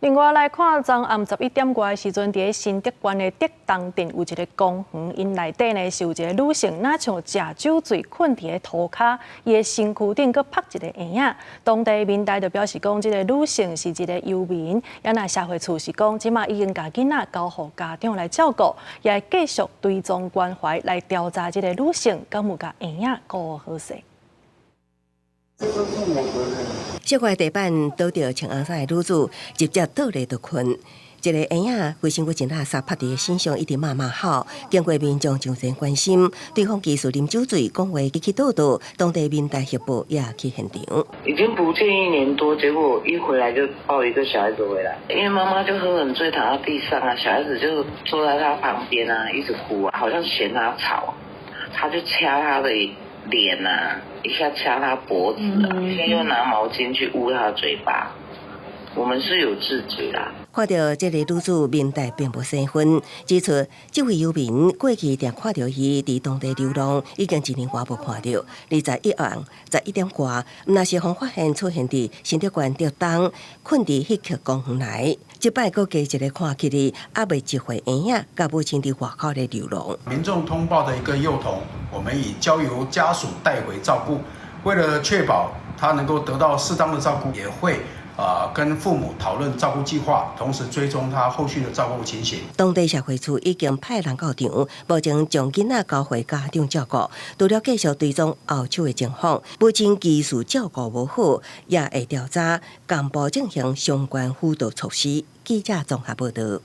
另外來看，昨暗11點外的時陣，佇新竹縣的竹東鎮有一个公園，𪜶內底呢是有一个女性，若像食酒醉睏佇咧塗跤，伊的身軀頂閣曝一个嬰仔。當地民代就表示講，這个女性是一個遊民，也若社會處是講，這馬已經共囡仔交予家長來照顧，也會繼續追蹤關懷來調查這个女性敢有共嬰仔顧好勢。小塊地板倒著穿紅衫的女子，直接倒咧就睏。一個嬰仔規身軀真垃圾，曝佇身上一直罵罵吼。經過民眾上前關心，對方疑似啉酒醉，講話起起倒倒，當地民代協報也去現場。已經不見一年多，結果一回來就抱一個小孩子回來，因為媽媽就喝很醉，躺在地上啊，小孩子就坐在他旁邊啊，一直哭啊，好像嫌他吵，他就掐他的臉啊，一下掐他脖子啊，一下又拿毛巾去捂他嘴巴。我們是有制止啦。看著這个女子面帶並無生分，指出這位遊民過去定看著伊佇當地流浪，已經一年外無看著。21號11點外，毋若是予發現出現佇新竹縣竹東，睏佇彼個公園內。這擺閣加一個看起來猶未1歲嬰仔，佮母親佇外口咧流浪。民眾通報的一個幼童，我們已交由家屬帶回照顧。為了確保他能夠得到適當的照顧，也會跟父母討論照顧計劃，同時追蹤他後續的照顧情形。當地社會處已經派人到場，目前將囡仔交回家長照顧。除了繼續追蹤後手的情況，母親疑似照顧無好，也會調查，同步進行相關輔導措施。記者綜合報道。